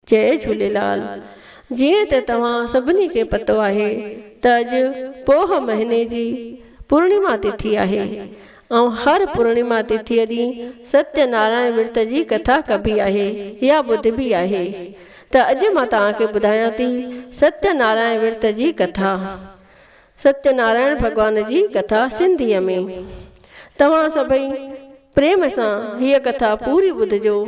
جئي جهوليلال. جيئن ته توهان سڀني کي پتو آهي ته اڄ پوهه مهيني جي پورڻيما تٿي آهي ۽ هر پورڻيما تٿيء ڏينهن ستيه نارائڻ ورت جي ڪٿا ڪبي آهي يا ٻڌبي آهي ته اڄ مان توهان کي ٻڌايان ٿي ستيه نارائڻ ورت جي ڪٿا. ستيه نارائڻ ڀڳوان جي ڪٿا سنڌيء ۾. توهان سڀئي پريم سان هيء ڪٿا پوري ٻڌجو.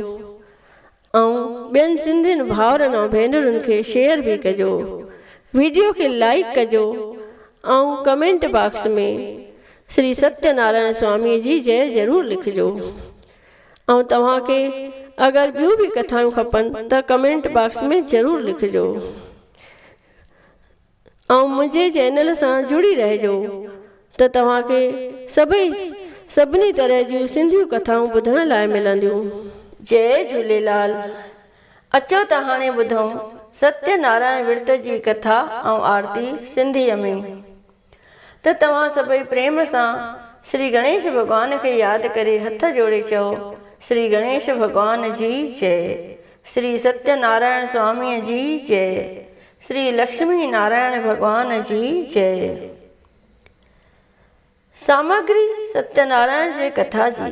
۽ ٻين سنڌين ڀائرن ۽ ڀينرن کي شيئر به ڪجو. ويڊيو کي لائيڪ ڪجو ۽ ڪمينٽ باڪس ۾ شري ستيه نارائڻ سوامي جي جئي ضرور لکجو ۽ توهان کي اگر ٻيون به ڪٿائون کپن ته ڪمينٽ باڪس ۾ ضرور لکجو. ۽ منهنجي چينل سان جڙي رهجو ته توهان کي سڀئي سڀني طرح جون سنڌيون ڪٿائون ٻڌڻ لاء ملنديون. جئي جهوليلال اچو ته هاڻي ٻڌون ستيه نارائڻ ورت جي ڪٿا ۽ آرتي سنڌيء ۾. ته توهان سڀئي پريم سان شري گڻيش ڀڳوان کي ياد ڪري هٿ جوڙي چئو شري گڻيش ڀڳوان جي جئي شري ستيه نارائڻ سواميء جي جئي شري لڪشمي نارائڻ ڀڳوان جي جئي. سامگري ستيه نارائڻ جي ڪٿا جي.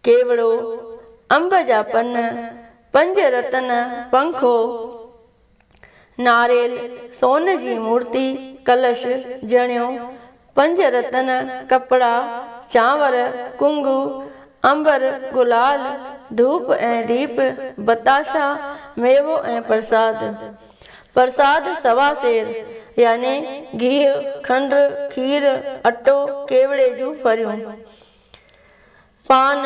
ڪيوڙو، انب جا پن، پنج رتن، پنکو، ناريل، سون جي مورتي، ڪلش، جڻيو، پنج رتن، ڪپڙا، چانور، ڪنگو، عنبر، گلال، ڌوپ ۽ ديپ، بتاشا، ميوو ۽ پرساد. پرساد سوا سير، يعني گيهه، کنڊ، کير، اٽو، ڪيوڙي جون ڦريون. پان،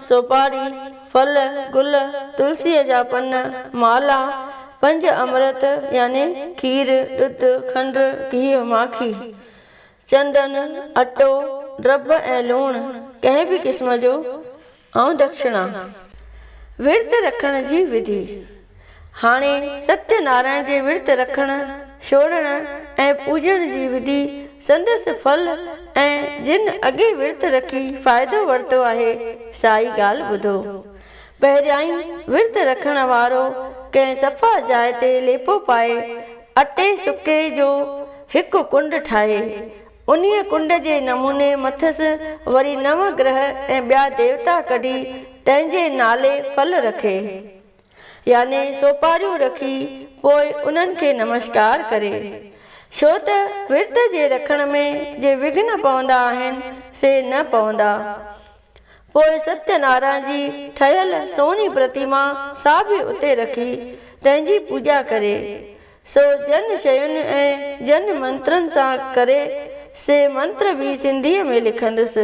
سوپاري، ڦل، گل، تلسيء جا پن، مالا، پنج امرت يعني کير، ڏڌ، کنڊ، گيهه، ماکي، چندن، اٽو، ڊرب ۽ لوڻ، ڪنهن به قسم جو، ۽ دڪشڻا. ورت رکڻ جي وڌي. هاڻي ستيه نارائڻ جي ورت رکڻ، ڇوڙڻ ۽ پوڄڻ جي وڌي، سندس ڦل ۽ جن اڳي ورت رکي فائدو ورتو آهي، سا ئي ڳالهه ٻڌو. پهريائين ورت رکڻ وارو ڪنهن صفا جاء تي ليپو پائي، اٽي سڪي جو هڪ ڪنڊ ٺاهي، انهيء ڪنڊ جي نموني مٿس وري نو گرهه ۽ ٻيا ديوتا ڪڍي، تنهن جي نالي ڦل رکي. يعني سوپاريون رکي پوء انهن کي نمشڪار ڪري. ڇو ته ورت جي رکڻ ۾ جي وگهن پوندا آهن، سي نه پوندا. پوء ستيه نارائڻ جي ٺهيل سوني پرتيما سا به اتي رکي تنهن جي پوڄا ڪري. سو جن شين ۽ جن منترن سان ڪري، سي منتر به سنڌيء ۾ لکندس.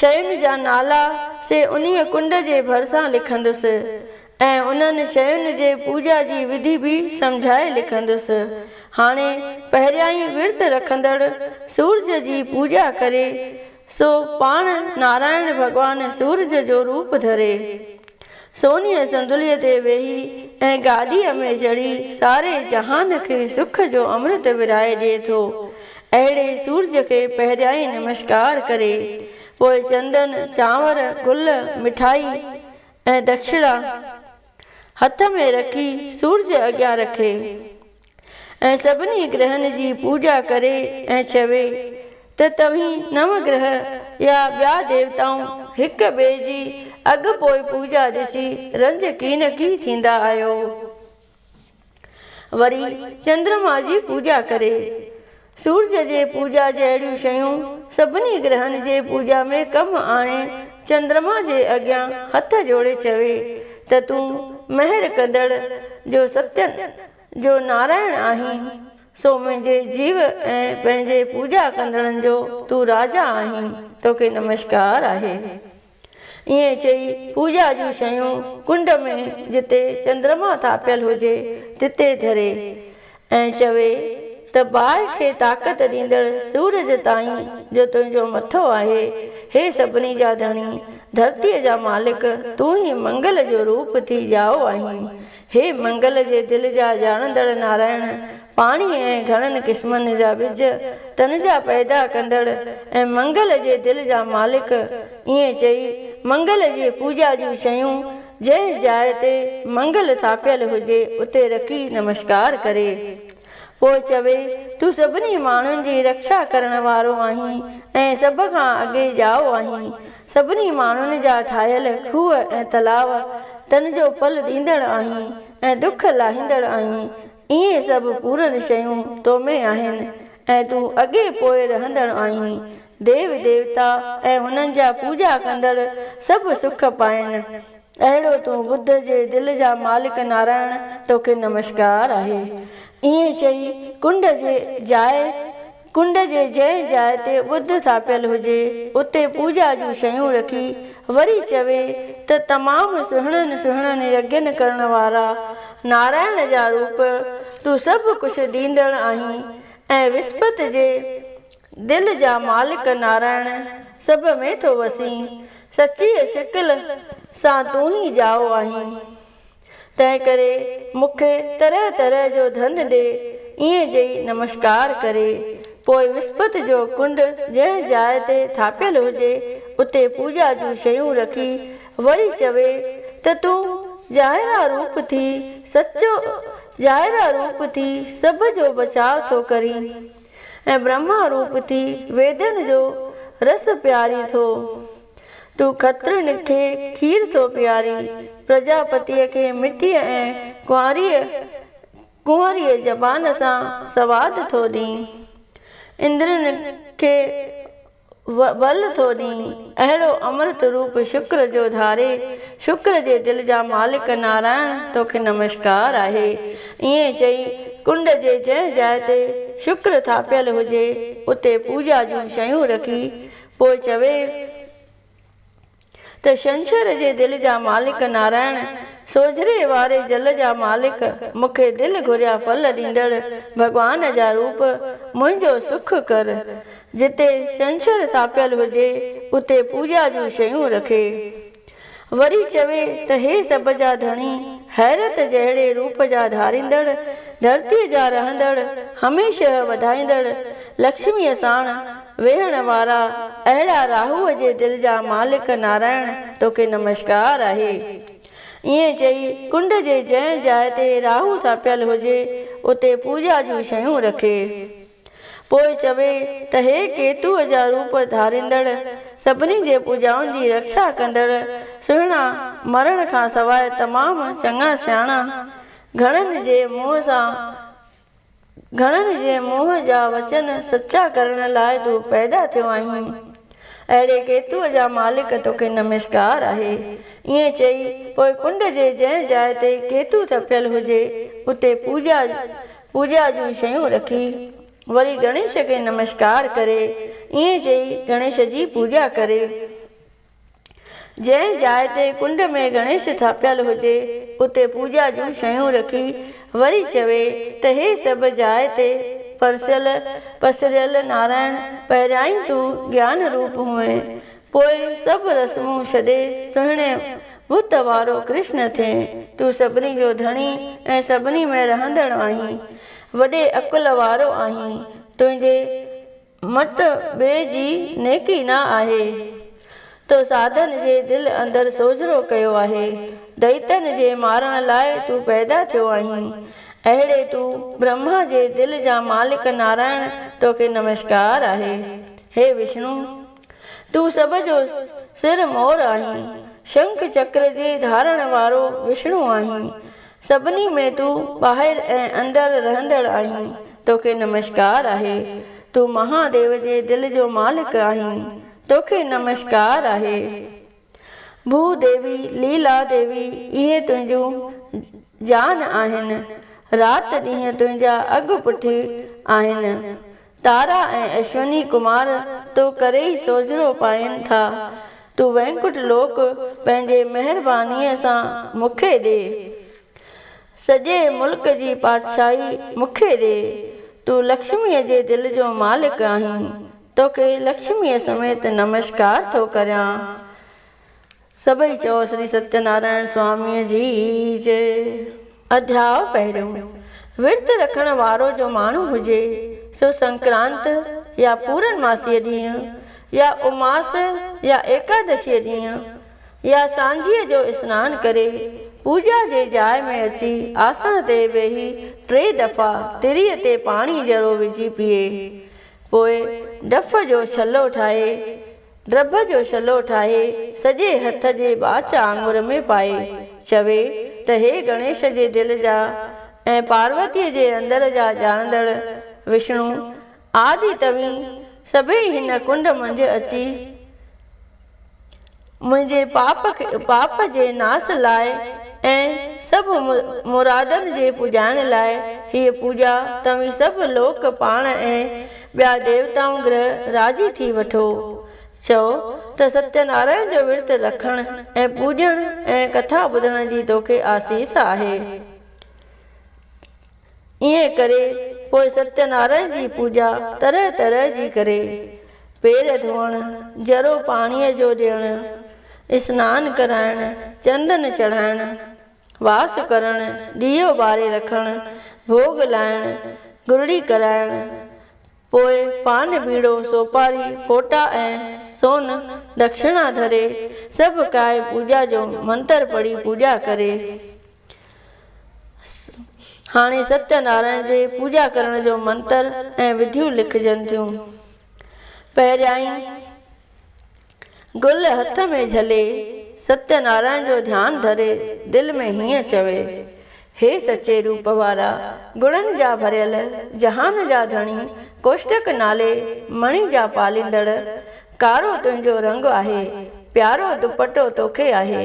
شين جا نالا سي انهيء ڪنڊ جي ڀرسان لکندس ۽ انهن شين جي پوڄا جي وڌي به سمجهائي لکندس. هاڻي پهريائين ورت رکندڙ سورج جي پوڄا ڪري، سو پاڻ نارائڻ ڀڳوان سورج جو روپ ڌري، سونيء صندليء تي ويهي ۽ گاڏيء ۾ چڙهي ساري جهان کي سک جو امرت ورهائي ڏئي ٿو. اهڙي سورج کي پهريائين نمشڪار ڪري، پوء چندن، چانور، گل، مٺائي ۽ دکشڻا هٿ ۾ رکي سورج اڳيان رکي. ۽ سڀني گرهن جي پوڄا ڪري ۽ چوي ته توهين نو گرهه يا ٻيا ديوتائون هڪ ٻئي جي اڳ پوء پوڄا ڏسي رنج ڪينڪي ٿيندا آهيو. وري چندرما جي پوڄا ڪري. سورج جي پوڄا جهڙيون شيون سڀني گرهن جي پوڄا ۾ ڪم آڻي چندرما جي اڳيان هٿ جوڙي چوي ته تون مهر ڪندڙ جو ستين جو نارائڻ آهين، سو منهنجي جيو ۽ پنهنجي پوڄا ڪندڙن جو تون راجا آهين، توکي نمشڪار آهي. ائين چئي پوڄا جون شيون ڪنڊ ۾ جتي چندرما ٿاپيل هجي، تتي ڌري ۽ چوي ته باهه کي طاقت ڏيندڙ سورج تائين جو تنهنجو مٿو آهي، هي سڀني جا ڌڻي، ڌرتيء جا مالڪ، تون ئي منگل جو روپ ٿي ڄائو آهين. هي منگل جي دل جا ڄاڻندڙ نارائڻ، پاڻي ۽ گهڻن قسمن جا ٻج، تن جا پيدا ڪندڙ ۽ منگل جي دل جا مالڪ، ائين چئي منگل جي پوڄا جون شيون جنهن جاء تي منگل ٿاپيل هجي، اتي رکي نمشڪار ڪري. پوء چوي، تون سڀني ماڻهن جي رکشا ڪرڻ وارو آهين ۽ سڀ کان اڳي ڄائو آهين. سڀني ماڻهن جا ٺاهيل کوهه ۽ تلاء تن جو ڦل ڏيندڙ آهين ۽ دک لاهيندڙ آهين. اهي سڀ پورن شيون تو ۾ آهن ۽ تون اڳي پوء رهندڙ آهين. ديو ديوتا ۽ هنن جا پوڄا ڪندڙ سڀ سک پائين. اهڙو تون ٻڌ جي دل جا مالڪ نارائڻ توکي نمشڪار آهي. ائين چئي ڪنڊ جي جاء ڪنڊ جي جنهن جاء تي ٻڌ ٿاپيل هجي اتي پوڄا جون شيون رکي وري چوي ته تمام سهڻن سهڻن يگين ڪرڻ وارا نارائڻ جا روپ تون سڀ ڪجهه ڏيندڙ آهين ۽ وسپت جي دل جا مالڪ نارائڻ سڀ ۾ ٿو وسين، سچيء شڪل سان تون ئي ڄائو آهين. تنهنڪري مون کي طرح طرح جو ڌن ڏي. ائين چئي نمشڪار ڪري، پوء وسپت جو ڪنڊ جنهن جاء تي ٿاپيل هجي، اتي پوڄا جون شيون رکي وري چوي ته تون ظاهرا روپ ٿي سچو ظاهرا روپ ٿي سڀ جو بچاء ٿو ڪرين. ۽ برهما روپ ٿي ويدن جو رس پيارين ٿو. تون کترين کي کير ٿو پيارين، پرجاپتيء کي مٺيء ۽ ڪنواريء ڪنوريء زبان سان سواد ٿو ڏين، اندرين کي ٻل ٿو ڏين، اهڙو امرت روپ شڪر جو ڌاري، شڪر جي دل جا مالڪ نارائڻ توکي نمشڪار آهي. ائين چئي ڪنڊ جي جنهن جاء تي شڪر ٿاپيل هجي، اتي پوڄا جون شيون رکي پوء چوي. ته شنشر جي دل جا مالڪ نارائڻ، سوجهري واري جل جا مالڪ، مون کي دل گهريا ڦل ڏيندڙ ڀڳوان جا روپ، منهنجو سک ڪر. جتي شنشر ٿاپيل هجي، اتي پوڄا جون شيون رکي. وري چوي ته هي سڀ جا ڌڻي، حيرت جهڙي روپ جا ڌاريندڙ، ڌرتيء جا رهندڙ، هميشه وڌائيندڙ، لڪشميء ساڻ ويهڻ وارا اهڙا راهوء جي دل جا مالڪ نارائڻ توکي نمشڪار آهي. ائين چئي ڪنڊ جي جنهن جاء تي راهو ٿاپيل هجي اتي پوڄا جون شيون رکي. پوء چوي ته هي ڪيتوء جا روپ ڌاريندڙ، سڀني جي پوڄائن جي رکشا ڪندڙ، سهڻا، مرڻ کان سواء تمام چڱا سياڻا، گهڻن جي منهن سان گهڻن جي منهن جا وچن سچا ڪرڻ لاء تون پيدا ٿيو آهين. اهڙي ڪيتوء جا مالڪ توکي نمشڪار آهي. ائين چئي پوء ڪنڊ جي جنهن جاء تي ڪيتو ٿڦيل هجي، اتي پوڄا پوڄا جون شيون رکي، وري گڻيش کي نمشڪار ڪري. ائين چئي گڻيش جي پوڄا ڪري. جنهن جاء تي ڪنڊ ۾ گڻيش ٿاپيل هجي، اتي پوڄا جون شيون رکي وري چوي ته هي سڀ جاء تي پرسيل پسريل نارائڻ پهريائين تون گيان روپ هئين، پوء سڀ رسمون ڇڏي سهڻي بت وارو ڪرشن ٿئين. تون سڀني جو ڌڻي ۽ سڀني ۾ رهندڙ آهين. وڏي عقل وارو آهين. تنهنجي مٽ ٻئي جي نيڪي نه آهي. تو ساڌن جي دل اندر سوجهرو ڪيو آهي. دئيتن جي مارڻ لاء تون پيدا ٿيو آهين. اهڙي تون برهما جي دل جا مالڪ نارائڻ توکي نمشڪار آهي. هي وشنو! تون سڀ جو سر مور آهين. شنک چڪر جي ڌارڻ وارو وشنو آهين. سڀني ۾ تون ٻاهر ۽ اندر رهندڙ آهين، توکي نمشڪار آهي. تون مها ديو جي دل جو مالڪ آهين، توکي نمشڪار آهي. ڀو ديوي، ليلا ديوي، اهي تنهنجون جان آهن. رات ڏينهن تنهنجا اڳ پٺ آهن. تارا ۽ اشوني ڪمار تو ڪري ئي سوجهرو پائين ٿا. تون وينڪٽ لوڪ پنهنجي مهربانيء سان مون کي ڏي. سڄي ملڪ جي پادشاهي مون کي ڏي. تون لڪشميء جي دل جو مالڪ آهين. توکي لڪشميء سميت نمشڪار ٿو ڪريان. سڀئي چئو شري ستيه نارائڻ سواميء جي جي. اڌياء پهريون، ورت رکڻ وارو جو ماڻهو هجي، سو سنڪرانت يا پورنماسيء ڏينهن يا اماس يا ايڪادشيء ڏينهن يا سانجهيء جو اسنان ڪري، پوڄا جي جاء ۾ اچي آسڻ تي ويهي ٽي دفعا تريء تي پاڻي ذرو وجهي پيئي. پوء ڊڦ جو ڇلو ٺاهي، ڊڀ جو ڇلو ٺاهي سڄي هٿ جي ٻاچ آڱر ۾ پائي، چوي ته هي گڻيش جي دل جا ۽ پاروتيء جي اندر جا ڄاڻندڙ وشڻو آدي توهين سڀيئي هن ڪنڊ منجهه اچي منهنجي پاپ جي ناس لاء ۽ سڀ مرادن جي پڄائڻ لاء هيء پوڄا توهين سڀ لوڪ پاڻ ۽ ٻيا ديوتائون گرهه راضي ٿي وٺو. چئو ته ستيه نارائڻ جو ورت رکڻ ۽ پوڄڻ ۽ ڪٿا ٻڌڻ جي توکي آسيس آهي. ائين ڪري پوء ستيه نارائڻ جي پوڄا طرح طرح جي ڪري. پير ڌوئڻ، ذرو پاڻيء جو ڏيڻ، اسنان ڪرائڻ، چندن چڙهائڻ، واس ڪرڻ، ڏيئو ٻاري رکڻ، ڀوڳ لائڻ، گرڙي ڪرائڻ، پوء پان ٻيڙو، سوپاري، ڦوٽا ۽ سون دکشڻا ڌري، سڀ ڪائي پوڄا جو منتر پڙهي پوڄا ڪري. هاڻي ستيه نارائڻ جي پوڄا ڪرڻ جو منتر ۽ وڌيون لکجن ٿيون. پهريائين گل هٿ ۾ جهلي ستيه نارائڻ جو ڌيان ڌري دل ۾ هيئن چوي، هي سچي روپ وارا، گڻن جا ڀريل، جهان جا ڌڻي، ڪوشٽڪ نالي مڻي جا پاليندڙ، ڪارو تنهنجو رنگ آهي، پيارو دوپٽو توکي آهي،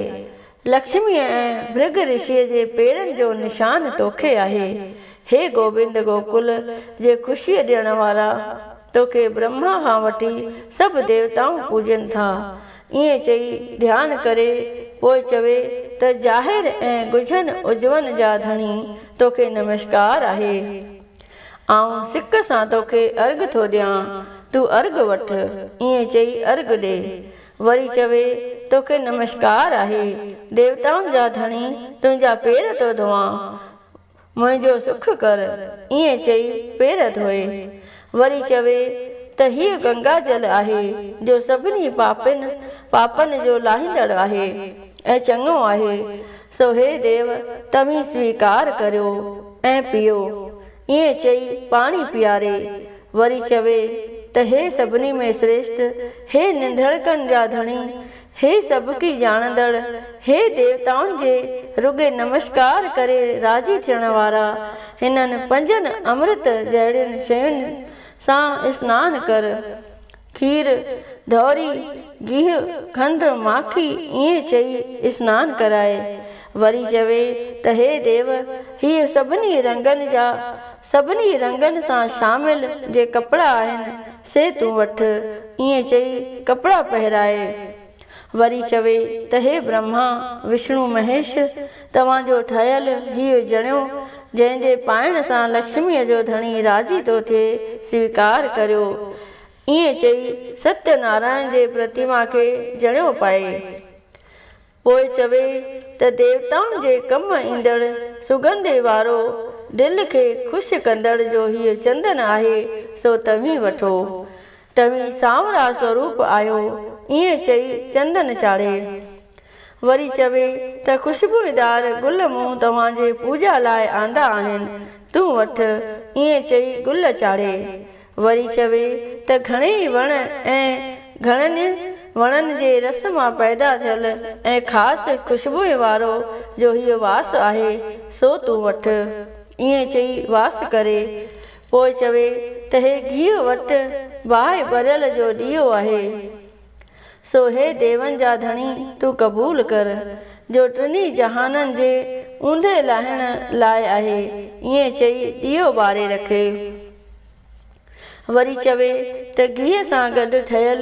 لڪشميء ۽ ڀرگ رشيء جي پيرن جو نشان توکي آهي. هي گوبند گوڪل جي خوشيء ڏيڻ وارا، توکي برهما کان وٺي سڀ ديوتائون پوڄين ٿا. ائين چئي ڌيان ڪري پوء چوي ته ظاهر ۽ ڳجهن عضون جا ڌڻي توکي نمشڪار آهي. آئون سڪ سان توکي ارگهه ٿو ڏيان، تون ارگهه وٺ. ائين چئي ارگهه ڏي. وري چوي، توکي نمشڪار آهي، ديوتائن جا ڌڻي، تنهنجا پير ٿو ڌوئان، منهنجو سک ڪر. ائين چئي پير ڌوئي. وري چوي ته هيء گنگا جل آهي، جو سڀني پاپين پاپن جو لاهيندڙ آهي ۽ چڱو آهي، سو هي ديو، توهين سويڪار ڪريو ۽ پيئو. ائين چئي پاڻي پياري. وري چوي ته هي سڀني ۾ سريشٽ، هي ننڌڻڪن جا ڌڻي، هي سڀڪي ڄاڻندڙ، هي ديوتائن جي رڳي نمشڪار ڪري راضي ٿيڻ وارا، هنن پنجن امرت جهڙين شين سان اسنان ڪر. کير، ڌوري، گيهه، کنڊ، ماکي ائين چئي اسنان ڪرائي. وري چوي ته هي ديو! هيء سڀني رنگن جا سڀني رنگن سان شامل جي ڪپڙا آهن، سي تون وٺ. ائين چئي ڪپڙا پهرائي. وري چوي ته هي برهما، وشڻو مهيش! توهان جو ٺاهيل هيء جڻيو، جنهن جي پائڻ سان لڪشميء جو ڌڻي راضي ٿو ٿئي، سويڪار ڪريو. ائين چئي ستيه نارائڻ جي پرتيما کي جڻيو پائي. پوء چوي ته ديوتائن جي ڪم ايندڙ سڳنڌي وارو دل کي خوش ڪندڙ جو هيء چندن آهي، سو توهين وٺو. توهين سانورا سوروپ آهيو. ائين چئي چندن چاڙهي. وري چوي ته خوشبوئيدار گل مون توهان جي پوڄا لاء آندا آهن، تون وٺ. ائين چئي گل چاڙهي. وري چوي ته گهڻيئي وڻ ۽ گهڻن وڻن جي رس مان پيدا ٿيل ۽ خاص خوشبوء وارو جو هيء واس آهي، سو تون وٺ. ائين چئي واس ڪري. پوء چوي ته هي گيهه وٽ باهه ٻريل جو ڏيئو آهي. سو هي ديون جا ڌڻي تون قبول ڪر، جو ٽنهي جهانن جي اوندهه لاهڻ لاء آهي. ائين چئي ڏيئو ٻاري رکي. وري چوي ته گيهه سان گڏ ٺهيل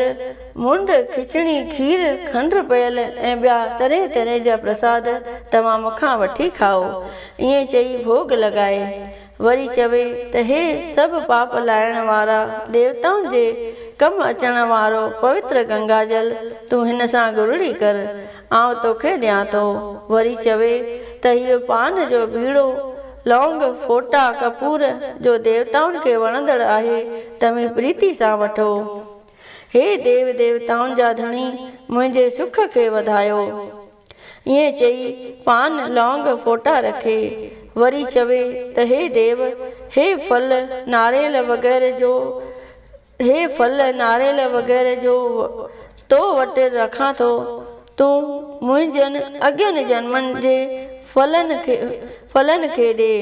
منڊ، کچڻي، کير، کنڊ پيل ۽ ٻيا طرحين طرحين جا پرساد توهان مون کان وٺي کائو. ائين چئي ڀوڳ لڳائي. وري چوي ته هي سڀ پاپ لاهڻ وارا ديوتائن جي ڪم اچڻ وارو پوتر گنگا جل تون هن سان گرڙي ڪر، آئون توکي ڏيان ٿو. وري چوي ته هيء پان جو ٻيڙو، لونگ، ڦوٽا، ڪپور، جو ديوتائن کي وڻندڙ آهي، توهين پريتي سان وٺو. هي ديو ديوتائن جا ڌڻي، منهنجي سک کي وڌايو. ائين چئي پان لونگ ڦوٽا رکي. وري چوي ته هي ديو، هي ڦل ناريل وغيره جو هي ڦل ناريل وغيره جو تو وٽ رکان ٿو، تون منهنجن اڳين جنمن جي ڦلن کي ڦلن کي ڏي.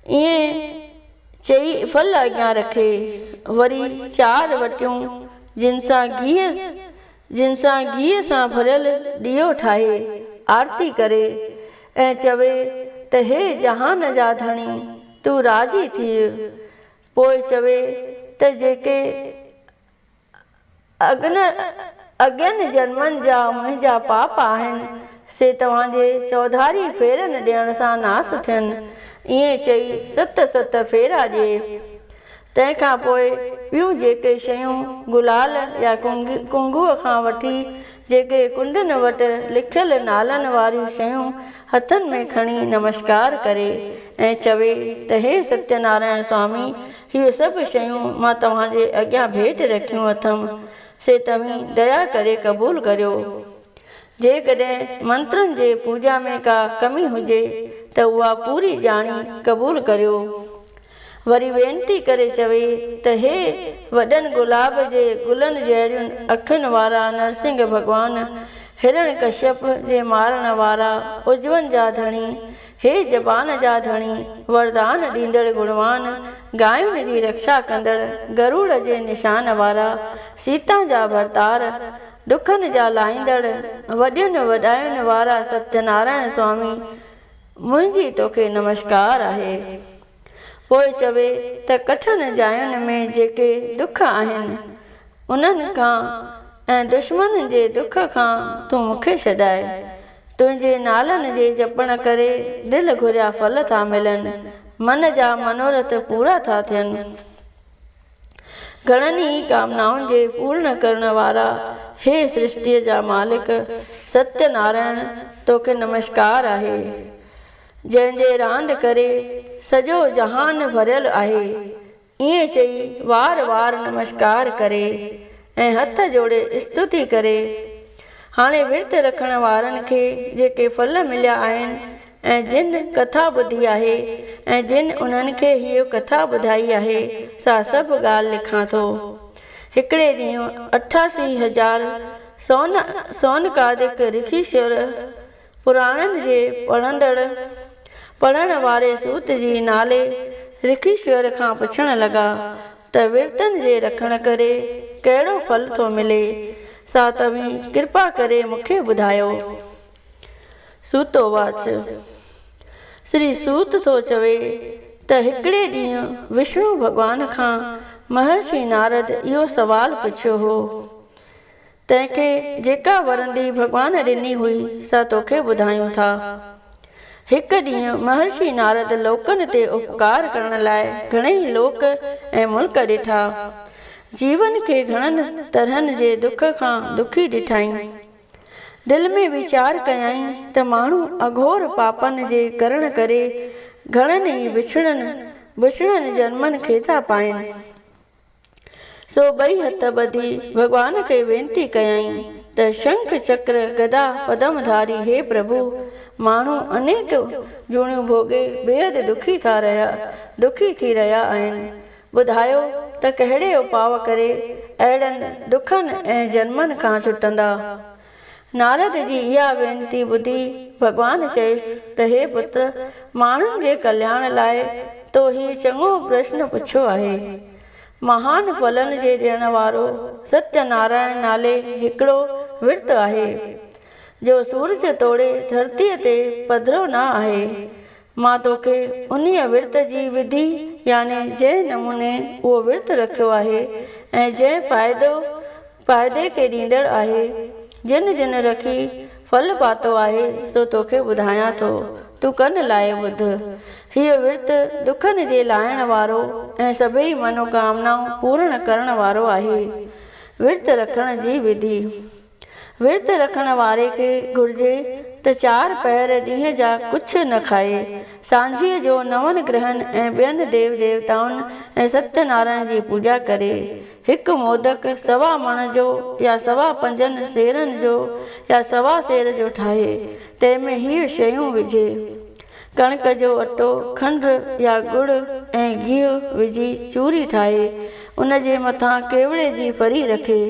ائين چئي ڦل اڳيان رکي. وري چار وٽيون جن سان گيهه جن سان گيهه سان ڀريل ڏيئو ٺاهي آرتي ڪري ۽ چوي ته هي جهان جا ڌڻي تون راضي ٿيء. پوء چوي ته جيڪي اڳين جنمن جا منهنجا پاپ آهن، سي توهان جي چوڌاري ڦيرن ڏيڻ سان ناس ٿين. ائين چئي ست ست ڦيرا ڏئي. تنهن کان پوء ٻيون جيڪي شيون گلال يا ڪنگوء کان وٺي جيڪي ڪنڊن وٽ لکيل نالن واريون شيون هٿن ۾ کڻي نمشڪار ڪري ۽ چوي ته هي ستيه نارائڻ سوامي هي سڀ شيون مان توهان جي اڳيان ڀيٽ رکيون اٿم، سي توهين ديا ڪري قبول ڪريو. جيڪڏهن منترن جي پوڄا ۾ ڪا ڪمي هجي ته اها پوري ڄاڻي قبول ڪريو. وري وينتي ڪري چوي ته هي وڏن گلاب جي گلن جهڙين اکين وارا نرسنگهه ڀڳوان، هرڻ ڪشيپ جي مارڻ وارا عضون جا ڌڻي، هي زبان جا ڌڻي، وردان ڏيندڙ گڻوان، گاين جي رڪشا ڪندڙ، گروڙ جي نشان وارا، سيتا جا ڀرتار، دکن جا لاهيندڙ، وڏين وڏاين وارا ستيه نارائڻ سوامي، منهنجي توکي نمشڪار آهي. پوء چوي ته ڪٺن جاين ۾ جيڪي دک آهن، انهن کان ۽ دشمنن جي دک کان تون مون کي ڇڏاء. تنهنجي نالن جي جپڻ ڪري دل گهريا ڦل ٿا ملن، من جا منورٿ پورا ٿا ٿين. گهڻن ئي ڪامنائن جي پورڻ ڪرڻ وارا هي سرشٽيء جا مالڪ ستيه نارائڻ توکي نمشڪار آهي، جنهن جي راند ڪري سڄو جهان ڀريل آهي. ائين چئي وار وار نمشڪار ڪري ۽ هٿ جوڙي استتي ڪري. هاڻي ورت رکڻ وارن کي جيڪي ڦل مليا آهن ۽ جن ڪٿا ٻڌي آهي ۽ جن انهن کي هيء ڪٿا ٻڌائي آهي، سا سڀ ڳالهه لکان ٿو. هڪڙي ڏينهن 88,000 سونڪادڪ رکيشور پراڻن جي پڙهندڙ پڙهڻ واري سوت جي نالي رکيشور کان پڇڻ لڳا ته ورتن جي رکڻ ڪري ڪهڙو ڦل ٿو ملي، سا توهين ڪرپا ڪري مون کي ٻڌايو. Soto watch. سري سوت ٿو چوي ته هڪڙي ڏينهن وشنو ڀڳوان کان مهرشي نارد اهو سوال پڇيو هو. تنهن کي جيڪا ورندي ڀڳوان ڏني هئي سا توکي ٻڌايون ٿا. هڪ ڏينهن مهرشي نارد لوڪن تي اپڪار ڪرڻ لاء گهڻيئي لوڪ ۽ ملڪ ڏٺا. جيون کي گهڻن طرحن جي دک کان دکي ڏٺائين. دل ۾ ويچار ڪيائين ته ماڻهو اگهور پاپن جي ڪرڻ ڪري گهڻن ئي بڇڙن بڇڙن جنمن کي ٿا پائين. سو ٻئي هٿ ٻڌي ڀڳوان کي وينتي ڪيائين ته شنک چڪر گدا پدم ڌاري هي پرڀو! ماڻهو انيڪ جوڻيون ڀوڳي بيحد دکي ٿا رهيا دکي ٿي رهيا آهن. ٻڌايو ته ڪهڙي اپاء ڪري اهڙن دکن ۽ جنمن کان ڇٽندا؟ نارد جي اها وينتي ٻڌي ڀڳوان چيس ته هي پتر! ماڻهن جي ڪلياڻ لاء تو هي چڱو پرشن پڇيو آهي. مهان ڦلن جي ڏيڻ وارو ستيه نارائڻ نالي هڪڙو ورت آهي، جو سورج توڙي ڌرتيء تي پڌرو نه آهي. مان توکي انهيء ورت جي وڌي يعني جنهن نموني اهو ورت رکيو آهي ۽ جنهن فائدو فائدي کي ڏيندڙ آهي، جن جن رکي ڦل پاتو آهي، سو توکي ٻڌايان ٿو، تون ڪن لائي ٻڌ. هيء ورت دکن جي لاهڻ وارو ۽ سڀيئي منوڪامنائون پورڻ ڪرڻ وارو آهي. ورت رکڻ جي وڌي. ورت رکڻ واري کي گهرجي ته چار پهر ڏينهن جا ڪجهه نه کائي. سانجهيء جو نون گرهن ۽ ٻين ديو ديوتائن ۽ ستيه نارائڻ جي پوڄا ڪري. هڪ مودڪ سوا مڻ جو يا سوا پنجن سيرن جو يا سوا سير جو ٺاهي، تنهن ۾ هيء شيون وجهي. ڪڻڪ جو اٽو، کنڊ يا ڳڙ ۽ گيهه وجهي چوري ٺاهي، ان جي مٿان ڪيوڙي جي ڦري رکي.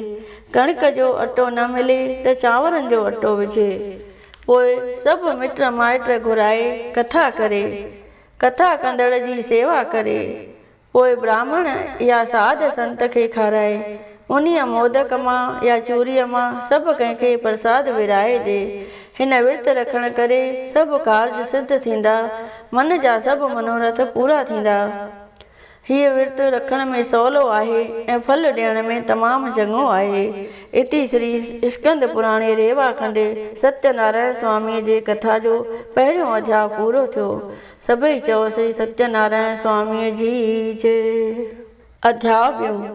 ڪڻڪ جو اٽو نه ملي ته چانورن جو اٽو وجهي. پوء سڀ مٽ مائٽ گهرائي ڪٿا ڪري. ڪٿا ڪندڙ جي سيوا ڪري. پوء براهمڻ يا ساڌ سنت کي کارائي. انهيء مودڪ مان يا چوريء مان سڀ ڪنهن کي پرساد ورهائي ڏي. هن ورت رکڻ ڪري سڀ ڪارج سڌ ٿيندا، من جا سڀ منورٿ پورا ٿيندا. هيء ورت رکڻ ۾ سولو آهي ۽ ڦل ڏيڻ ۾ تمام چڱو آهي. اتي شري اسڪند پراڻي ريوا کنڊ ستيه نارائڻ سواميء جي ڪٿا جو پهريون اڌياء پورو ٿيو. سڀئي چئو شري ستيه نارائڻ سواميء جي جي. اڌياء ٻيون.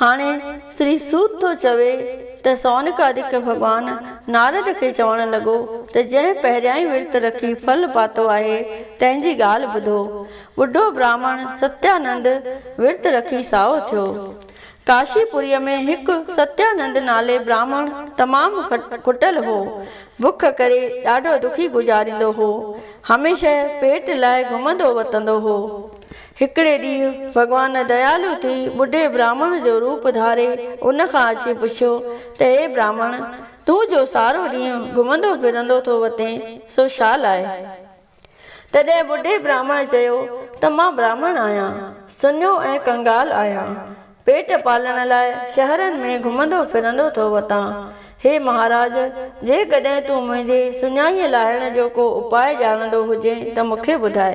هاڻي شري سوت ٿو چوي ته سونڪادڪ ڀڳوان نارد کي چوڻ لڳو ته جنهن پهريائين ورت رکي ڦل پاتو آهي تنهن جي ڳالهه ٻڌو. ٻڍو براهمڻ ستيانند ورت رکي سائو ٿيو. ڪاشيپوريء ۾ هڪ ستيانند نالي براهمڻ تمام کٽل هو. بک ڪري ڏاڍو دکي گذاريندو هو. هميشه پيٽ لاء گهمندو وتندو هو. هڪڙي ڏينهن ڀڳوان ديالو ٿي ٻڍي براهمڻ جو روپ ڌاري ان کان اچي پڇيو ته اي براهمڻ! تون جو سارو ڏينهن گهمندو ڦرندو ٿو وتين، سو ڇا لاء؟ تڏهن ٻڍي براهمڻ چيو ته مان براهمڻ آهيان، سڃو ۽ ڪنگال آهيان. پيٽ پالڻ لاء شهرن ۾ گهمندو ڦرندو ٿو وتان. هي مهاراج! جيڪڏهن تون منهنجي سڃائيء لاهڻ جو ڪو اپاء ڄاڻندو هجين ته مون کي ٻڌاء.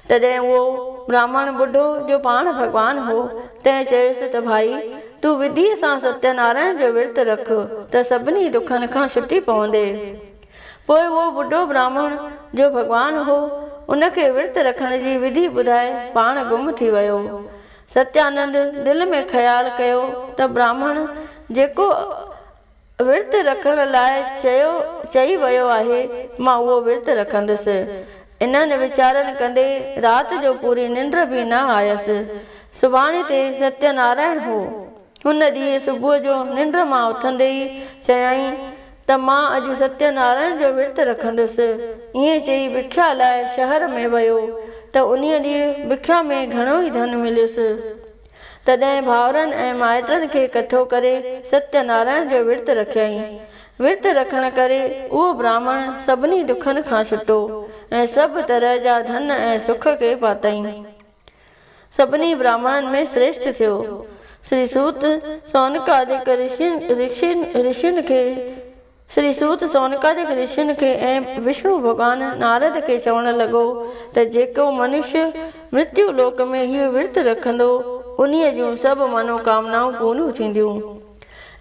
تڏهن اهو براهمڻ ٻڍو، جو پاڻ ڀڳوان هو، تنهن چيس ته ڀائي! تون وڌيء سان ستيه نارائڻ جو ورت رک ته سڀني دکن کان ڇٽي پوندين. پوء اهو ٻڍو براهمڻ، جو ڀڳوان هو، ان کي ورت رکڻ جي وڌي ٻڌائي پاڻ گم ٿي ويو. ستيانند دل ۾ خيال ڪيو ته براهمڻ جيڪو ورت رکڻ لاء چيو چئي ويو آهي، مان اهو ورت رکندس. انهن ويچارن ڪندي رات جو پوري ننڊ به نه آيس. سڀاڻي تي ستيه نارائڻ هو. ان ڏينهن صبح جو ننڊ مان اٿندي ئي چيائين ته مان اڄ ستيه نارائڻ جو ورت رکندس. ائين چئي بکيا لاء شهر ۾ ويو ته انهيء ڏينهن بکيا ۾ گهڻو ئي ڌن مليس. تڏهن ڀائرن ۽ مائٽن کي ڪٺو ڪري ستيه نارائڻ جو ورت رکيائين. ورت رکڻ ڪري اهو براهمڻ سڀني دکن کان ڇٽو ۽ سڀ طرح جا ڌن ۽ سک کي پاتائين. سڀني براهمڻن ۾ شريشٺ ٿيو. شري سوت سونڪادڪ رشين کي شري سوت سونڪادڪ رشين کي ۽ وشنو ڀڳوان نارد کي چوڻ لڳو ته جيڪو منشي مرتيو لوڪ ۾ هيء ورت رکندو، انهيء جون سڀ منوڪامنائون پوريون ٿينديون.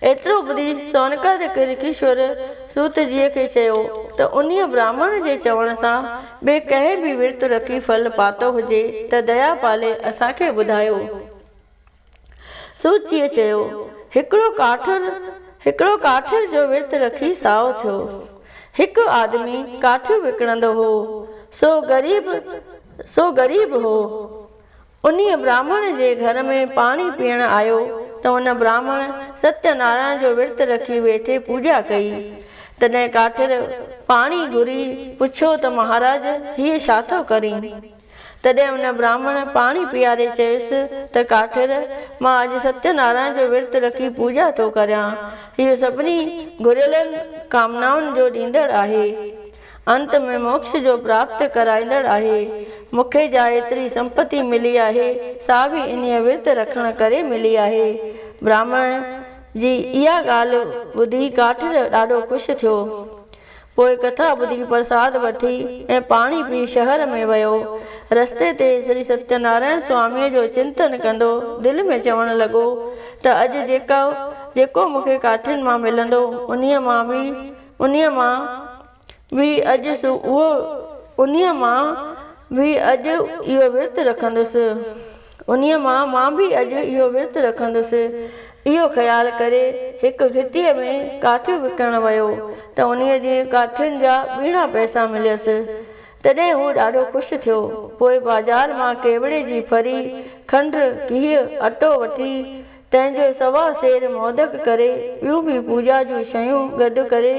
ايترو ٻڌي سونڪادڪ رکيشور سوت جيء کي چيو ته انهيء براهمڻ جي چوڻ سان ٻئي ڪنهن به ورت رکي ڦل پاتو هجي ته ديا پالي اسان کي ٻڌايو. سوت جيء چيو، هڪڙو ڪاٺر هڪڙو ڪاٺير جو ورت رکي سائو ٿيو. هڪ آدمي ڪاٺيون وڪڻندو هو، سو غريب سو غريب هو. انهيء براهمڻ جي گهر ۾ پاڻي پيئڻ آيو ته ان براهمڻ ستيه نارائڻ جو ورت رکي ويٺي پوڄا ڪئي. تڏهن ڪاٺير پاڻي گهري پڇيو ته مهاراج هيء ڇا ٿو ڪرين؟ تڏهن ان براهمڻ پاڻي پياري چيس ته ڪاٺير مان اڄ ستيه نارائڻ جو ورت رکي پوڄا ٿو ڪريان. اهو سڀني گهريلن ڪامنائن جو ڏيندڙ آهي. انت ۾ موڪش جو پراپت ڪرائيندڙ آهي. مون کي جا ايتري سمپتي ملي آهي، سا به انهيء ورت رکڻ ڪري ملي آهي. براهمڻ جي اها ڳالهه ٻڌي ڪاٺير ڏاڍو خوش ٿيو. پوء ڪٿا ٻڌي پرساد وٺي ۽ پاڻي پي شهر ۾ ويو. رستي تي شري ستينارائڻ سواميء جو چنتن ڪندو دل ۾ چوڻ لڳو ته اڄ جيڪو جيڪو مون کي ڪاٺين مان ملندو، انهيء مان به انهيء مان به اڄ اهو انهيء مان به اڄ اهو ورت رکندس. انهيء مان مان به اڄ اهو ورت رکندس. اهو خيال ڪري هڪ گهٽيء ۾ ڪاٺيون وڪڻڻ ويو ته انهيء ڏينهن ڪاٺين جا ٻيڻا پئسا مليس. تڏهن هو ڏاڍو خوش ٿيو. پوء بازار مان ڪيوڙي جي ڦري، کنڊ، گيهه، اٽو وٺي، تنهن جو سوا سير مودڪ ڪري، ٻيون به پوڄا جون شيون گڏ ڪري،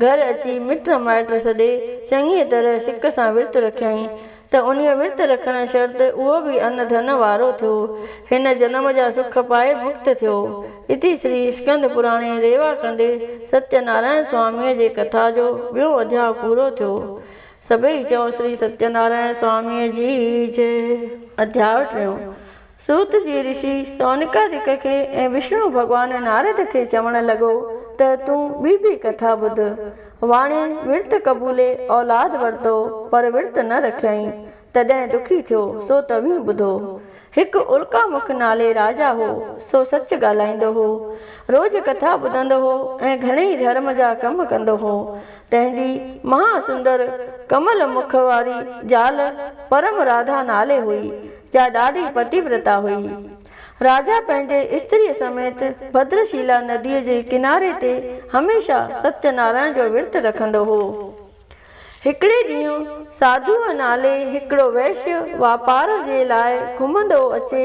گهر اچي مٽ مائٽ سڏي، چڱيء طرح سڪ سان ورت رکيائين ته انهيء ورت رکڻ شرط اهو به ان ڌن وارو ٿيو. هن جنم جا سک پائي مڪت ٿيو. اتي شري اسڪند پراڻي ريوا کنڊي ستيه نارائڻ سواميء جي ڪٿا جو ٻيون اڌياء پورو ٿيو. سڀئي چئو شري ستيه نارائڻ سواميء جي جئه. اڌياء ٽيون، سوت جي رشي سونڪادڪ کي ۽ وشنو ڀڳوان نارد کي چوڻ لڳو ته تون ٻي به ڪٿا ٻڌ. واڻي ورت قبولي اولاد ورتو پر ورت نه رکيائين، تڏهن دکي ٿيو، سو توهين ٻڌو. هڪ الڪا مک نالي راجا هو، سو سچ ڳالهائيندو هو. روز ڪٿا ٻڌندو هو ۽ گهڻيئي ڌرم جا ڪم ڪندو هو. تنهن جي مها سندر ڪمل مک واري زال پرم راڌا نالي هئي، جا ڏاڍي پتيورتا هئي. راجا پنهنجي استريء سميت ڀدرشيلا نديء جي ڪناري تي هميشه ستيه نارائڻ جو ورت رکندو هو. هڪڙي ڏينهن ساڌوء نالي هڪڙو وئشيه واپار جي لاء گهمندو اچي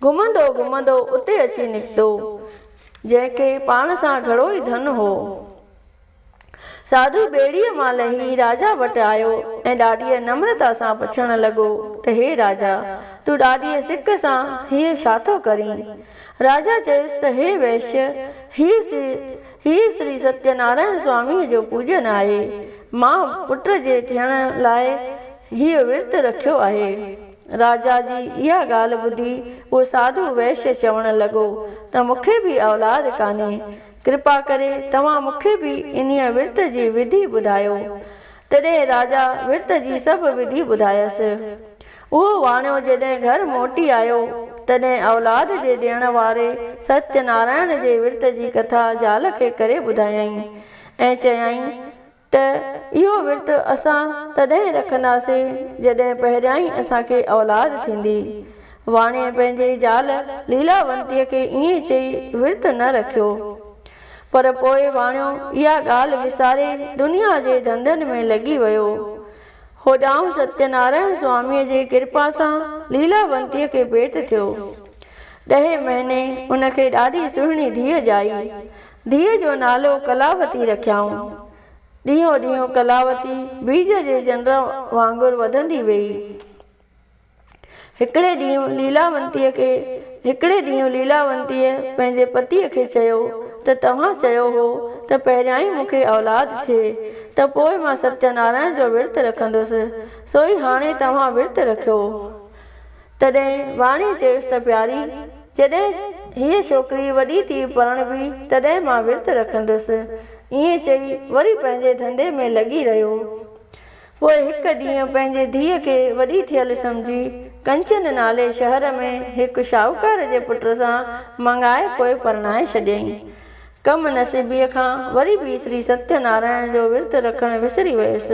گهمندو گهمندو اتي اچي نڪتو، جنهن کي پاڻ سان گهڻو ئي ڌن هو. ساڌو ٻيڙيء مان لهي راجا وٽ آيو ۽ ڏاڍيء نمرتا سان پڇڻ لڳو ته هي راجا! تون ڏاڍيء سڪ سان هيء ڇا ٿو ڪرين؟ راجا چيس ته هي وئشيه! هيء هيء شري ستيه نارائڻ سواميء جو پوڄن آهي. مان پٽ جي ٿيڻ لاء هيء ورت رکيو آهي. راجا جي اها ڳالهه ٻڌي اهو ساڌو وئشيه چوڻ لڳو ته مون کي به اولاد ڪانهي. ڪرپا ڪري توهان مون کي به انهيء ورت جي وڌي ٻڌايو. تڏهن راجا ورت جي سڀ وڌي ٻڌايس. اهو واڻيو جڏهن گهر موٽي آيو، تڏهن اولاد جي ڏيڻ واري ستيه نارائڻ جي ورت جي ڪٿا زال کي ڪري ٻڌايائين ۽ چيائين ته اهو ورت اسان تڏهن رکنداسين، جڏهن پهريائين اسان کي اولاد ٿيندي. واڻيي پنهنجي زال ليلاونتيء کي ائين چئي ورت نه رکيو. پر پوء واڻيو اها ڳالهه وساري دنيا جي ڌنڌن ۾ لڳي ويو. هوڏانهن ستيه نارائڻ سواميء جي ڪرپا سان ليلاونتيء کي پيٽ ٿيو. ڏهين مهيني ان کي ڏاڍي سهڻي ڌيء ڄائي. ڌيء جو نالو ڪلاوتي رکيائون. ڏينهون ڏينهن ڪلاوتي بيج جي چنڊ وانگر وڌندي ويئي. هڪڙي ڏينهن ليلاونتيء کي هڪڙي ڏينهن ليلاونتيء پنهنجي پتيء کي چيو ته توهان چيو هو ته پهريائين مون کي اولاد ٿئي ته پوء مان ستيه نارائڻ جو ورت رکندس، سو ئي هاڻي توهان ورت رکيو. تڏهن واڻيي چيس ته پياري، جڏهن هيء ڇوڪري وڏي ٿي پرڻبي تڏهن مان ورت رکندس. ائين چئي وري پنهنجي ڌنڌي ۾ لڳي رهيو. پوء هڪ ڏينهن پنهنجي ڌيء کي وڏي ٿيل سمجهي، ڪنچن نالي شهر ۾ هڪ شاهوڪار جي پٽ سان مڱائي پوء پرڻائي ڇڏيائين. ڪم نصيبيء کان وري به شري ستيه نارائڻ جو ورت رکڻ وسري ويس.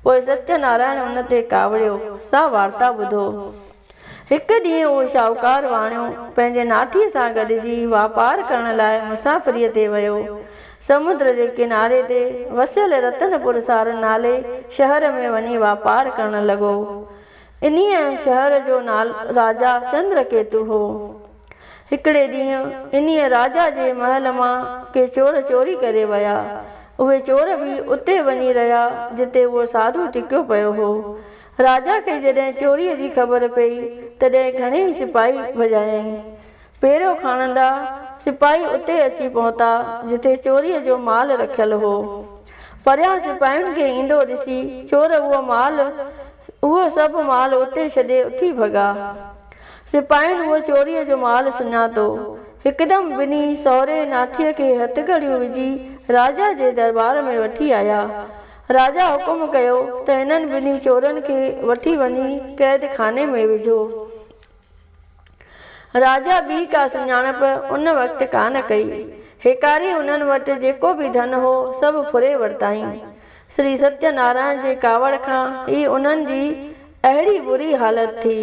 پوء ستيه نارائڻ ان تي ڪاوڙيو، سا وارتا ٻڌو. هڪ ڏينهن اهو شاهوڪار واڻيو پنهنجي ناٺيء سان گڏجي واپار ڪرڻ لاء مسافريء تي ويو. سمنڊ جي ڪناري تي وسيل رتن پور سار نالي شهر ۾ وڃي واپار ڪرڻ لڳو. انهيء شهر جو راجا چندرڪيتو هو. هڪڙي ڏينهن انهيء راجا جي محل مان ڪي چور چوري ڪري ويا. اهي چور به اتي وڃي رهيا جتي اهو ساڌو ٽڪيو پيو هو. راجا کي جڏهن چوريء جي خبر پيئي، تڏهن گهڻيئي سپاهي ڀڄايائين. پهرو کڻندا سپاهي اتي اچي پهتا، جتي چوريء جو مال رکيل هو. پريان سپاهين کي ايندو ڏسي، چور اهو مال، اهو سڀ مال اتي ڇڏي اٿي ڀڳا. سپاهين اهو چوريء جو مال سڃاتو. هڪدم ٻنهي سهري ناٺيء کي هٿڪڙيون وجهي راجا جي درٻار ۾ وٺي آيا. راجا حڪم ڪيو ته هنن ٻنهي چورن کي وٺي وڃي قيد خاني ۾ وجهو. راجا ٻي ڪا سڃاڻپ ان وقت ڪانه ڪئي. هيڪاري انهن وٽ جيڪو به ڌن هو سڀ ڦري ورتائين. شري ستيه نارائڻ جي ڪاوڙ کان ئي انهن جي اهڙي بري حالت ٿي.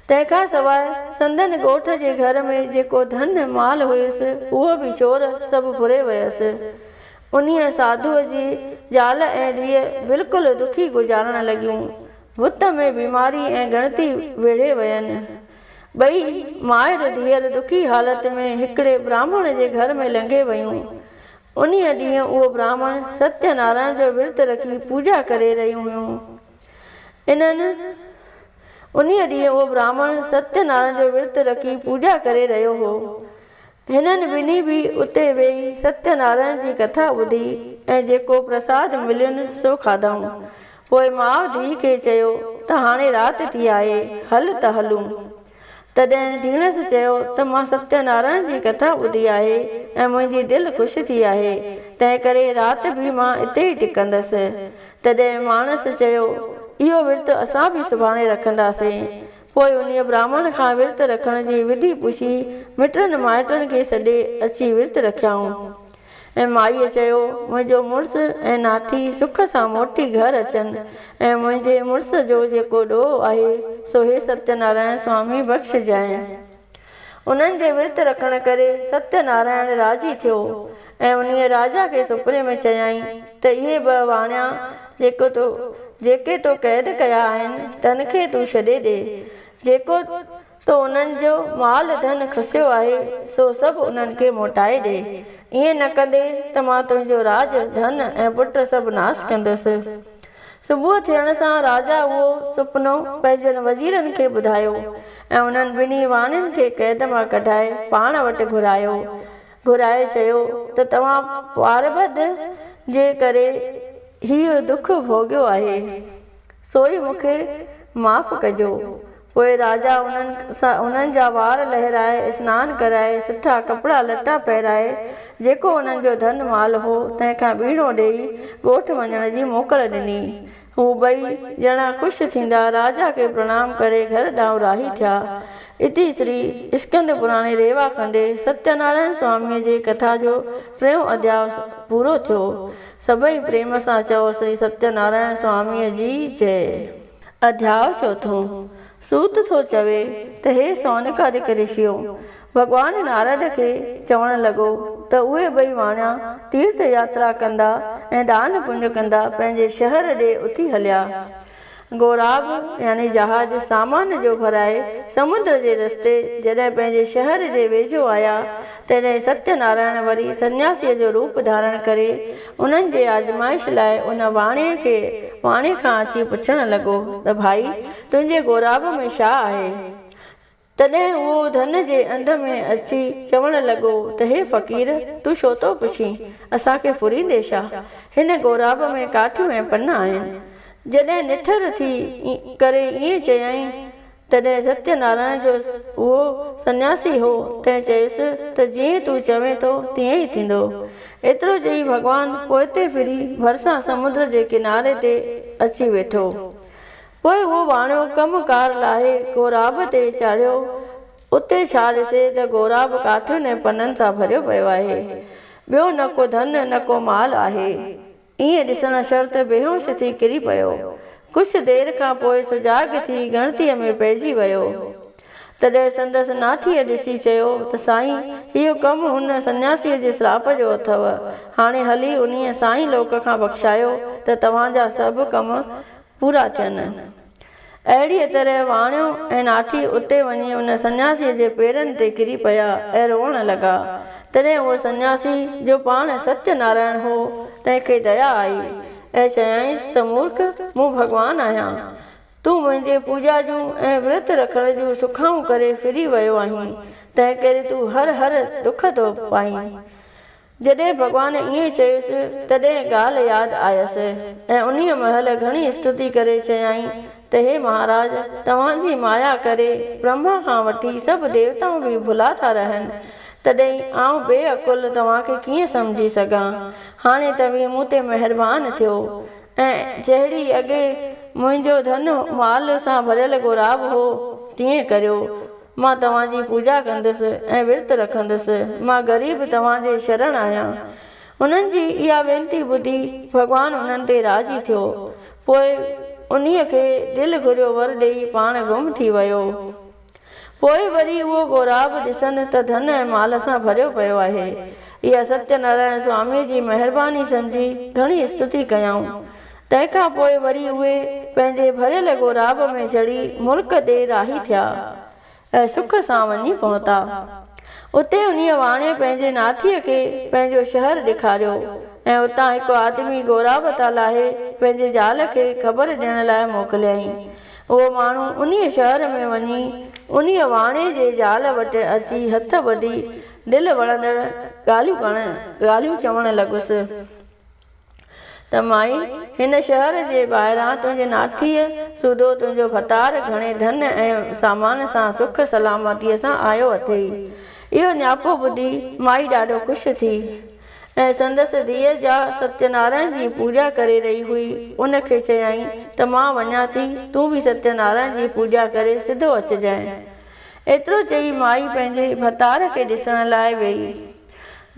تنهن کان سواء سندن ڳوٺ جي گهر ۾ جيڪو ڌن مال هيس، اهو به چور سڀ ڦري ويس. انهيء ساڌوء جي زال ۽ ڌيء بلڪل دکي گذارڻ لڳيون. بت ۾ بيماري ۽ ڳڻتي ويڙهي وين. ٻئي مائر ڌيئر دکي حالت ۾ هڪڙي براهمڻ جي گهر ۾ لنگهي ويون. انهيء ڏينهن اهو براهمڻ ستيه نارائڻ جو ورت رکي پوڄا ڪري رهيون هيون. انهن انهيء ڏينهن اهو براهمڻ ستيه نارائڻ جو ورت رکي پوڄا ڪري رهيو هو. هنن ٻنهي به اتي ويهي ستيه نارائڻ جي ڪٿا ٻڌي ۽ جيڪو پرساد ملين سو کاڌائون. پوء ماء ڌيء کي چيو ته هاڻي رات ٿي آهي، هل ته هلون. تڏهن ڌيڻس چيو ته مان ستيه نارائڻ جي ڪٿا ٻڌي آهي ۽ منهنجي دل خوش ٿي آهي، تنهنڪري رات به مان اتي ئي ٽڪندس. تڏهن ماڻس چيو، اهو ورت اسان به سڀاڻي رکنداسين. پوء انهيء براهمڻ کان ورت رکڻ جي وڌي پڇي، مٽن مائٽن کي سڏي اچي ورت رکيائون. ۽ مائيء چيو، منهنجو مڙس ۽ ناٺي سک سان موٽي گهر اچن ۽ منهنجي مڙس جو جيڪو ڏوهه آهي، سو هي ستيه نارائڻ سوامي بخشجانء. انهن جي ورت رکڻ ڪري ستيه نارائڻ راضي ٿيو ۽ انهيء راجا کي سپني ۾ چيائين ته اهي ٻه واڻيا جيڪو تو جيڪي تو قيد ڪيا آهن، تن کي تون ڇڏي ڏي. جيڪو تو انهن جو مال ڌن کسيو آهي، سو سڀ انهن کي موٽائي ڏي. ائين نه ڪندين ته مان تنهنجو راڄ، ڌن ۽ پٽ سڀ ناس ڪندس. صبح ٿيڻ سان راجا اهو سپنو پنهنجن وزيرن کي ٻڌايو ۽ انهن ٻنهي واڻين کي قيد مان ڪڍائي پاڻ وٽ گهرايو. گهرائي چيو ته توهان پاربد جي ڪري هيء دک ڀوڳيو آهي، سوئي مون کي معاف ڪجو. پوء راجا انهن سان انهن جا وار لهرائي، اسنان ڪرائي، سٺا ڪپڙا لٽا پهرائي، جيڪو انهن جو ڌن مال هو، تنهن کان ٻيڻو ڏيئي، ڳوٺ وڃڻ جي موڪل ڏني. هو ٻئي ڄڻا خوش ٿيندا، راجا کي پرڻام ڪري گهر ڏانهن راهي ٿيا. اتي شري اسڪند پراڻي ريوا کنڊي ستينارائڻ سواميء جي ڪٿا جو ٽيون اڌياء پورو ٿيو. سڀئي پريم سان چئو شري ستينارائڻ سواميء جي جئي. اڌياء چوٿون، سوت ٿو چوي ته هي سونڪادڪ رشيو! ڀڳوان نارد کي چوڻ لڳو ته اهي ٻئي واڻيا تيرٿ ياترا ڪندا ۽ دان پڃ ڪندا پنهنجي شهر ڏي اٿي هليا. غوراب يعني جهاز سامان جو ڀرائي سمنڊ جي رستي جڏهن پنهنجي شهر جي ويجهو آيا، تڏهن ستيه نارائڻ وري سنياسيء جو روپ ڌارڻ ڪري انهن جي آزمائش لاء ان واڻيي کي واڻيي کان اچي پڇڻ لڳو ته ڀائي تنهنجي غوراب ۾ ڇا آهي؟ تڏهن اهو ڌن جي انڌ ۾ اچي چوڻ لڳو ته هي فقير تون ڇو ٿو پڇين؟ اسان کي ڦريندي ڇا؟ هن غوراب ۾ ڪاٺيون ۽ پن آهن. جڏهن نٺر ٿي ڪري ائين چيائين تڏهن ستيه نارائڻ جو اهو سنياسي هو، تنهن چيس ته جيئن تون چوين ٿو تيئن ئي ٿيندو. ايترو چئي ڀڳوان پوئتي ڦري ڀرسان سمنڊ جي ڪناري تي اچي ويٺو. پوء اهو واڻيو ڪم ڪار لاهي غوراب تي چڙهيو. اتي ڇا ڏسي ته غوراب ڪاٺين ۽ پنن سان ڀريو پيو آهي. ٻيو نه ڪو ڌن نه ڪو مال آهي. ائين ڏسڻ شرط بيهوش ٿي ڪري پيو. ڪجهه دير کان پوء سجاڳ ٿي ڳڻتيء ۾ پئجي ويو. تڏهن سندس ناٺيء ڏسي چيو ته سائين، اهو ڪم هن سنياسيء جي سراپ جو اٿئو. هاڻي هلي انهيء سائين لوڪ کان بخشايو ته توهان جا سڀ ڪم پورا ٿين. اهڙيء طرح واڻيو ۽ ناٺي اتي وڃي ان سنياسيء جي پيرن تي ڪري پيا ۽ روئڻ لڳا. تڏهن اهو سنياسي، جو پاڻ ستيه نارائڻ هو، تنهن کي ديا آئي ۽ چيائينس ته مورک، مون ڀڳوان آهيان. تون منهنجي پوڄا جون ۽ ورت رکڻ جون سکائون ڪري ڦري ويو آهين، تنهنڪري تون هر هر دک ٿو پائين. جڏهن ڀڳوان ائين چيس، تڏهن ڳالهه ياد آيس ۽ انهيء مهل گهڻي استتي ڪري چيائين ته هي مهاراج! توهان جي مايا ڪري برهما کان وٺي سڀ ديوتائون به ڀلا ٿا رهن، تڏهن آئون بي عقل توهان کي ڪيئن سمجهي سگهان؟ هاڻي توهين مون تي مهربان ٿيو ۽ جهڙي اڳي منهنجو ڌن مال سان ڀريل غوراب هو، تيئن ڪريو. مان توهان جي پوڄا ڪندس ۽ ورت رکندس. مان غريب توهان جي شرڻ آهيان. انهن جي اها وينتي ٻڌي ڀڳوان انهن تي راضي ٿيو. پوء انهيء کي دل گهريو ور ڏيئي پاڻ گم ٿي ويو. پوء وري اهو غوراب ڏسن ته ڌن ۽ مال سان ڀريو پيو آهي. اها ستيه نارائڻ سواميء جي مهرباني سمجهي گهڻي استتي ڪيائون. تنهن کان پوء وري اهي پنهنجي ڀريل غوراب ۾ چڙهي ملڪ ڏي راهي ٿيا ۽ سک سان وڃي پهتا. اتي انهيء واڻيي پنهنجي ناٺيء کي پنهنجو شهر ڏيکاريو ۽ اتان هڪ آدمي غوراب تان لاهي پنهنجي زال کي خبر ڏيڻ لاء موڪليائين. اهو ماڻهو انهيء شهر ۾ وڃي انهيء واڻيي جي زال وٽ اچي هٿ ٻڌي دل وڻندڙ ڳالهيون ڪرڻ ڳالهيون چوڻ لڳس ته مائي، هن شهر جي ٻاهران تنهنجي ناٺيء سوڌو تنهنجو ڀتار گهڻي ڌن ۽ سامان سان سک سلامتيء سان آيو اٿئي. اهو نياپو ٻڌي مائي ڏاڍو خوش ٿي. ۽ سندس ڌيء جا ستينارائڻ جي پوڄا ڪري رهي هئي، ان کي چيائين ته مان وڃان ٿي، تون به ستينارائڻ جي پوڄا ڪري سڌو اچجانء. ايترو چئي مائي پنهنجي ڀتار کي ڏسڻ لاء ويئي.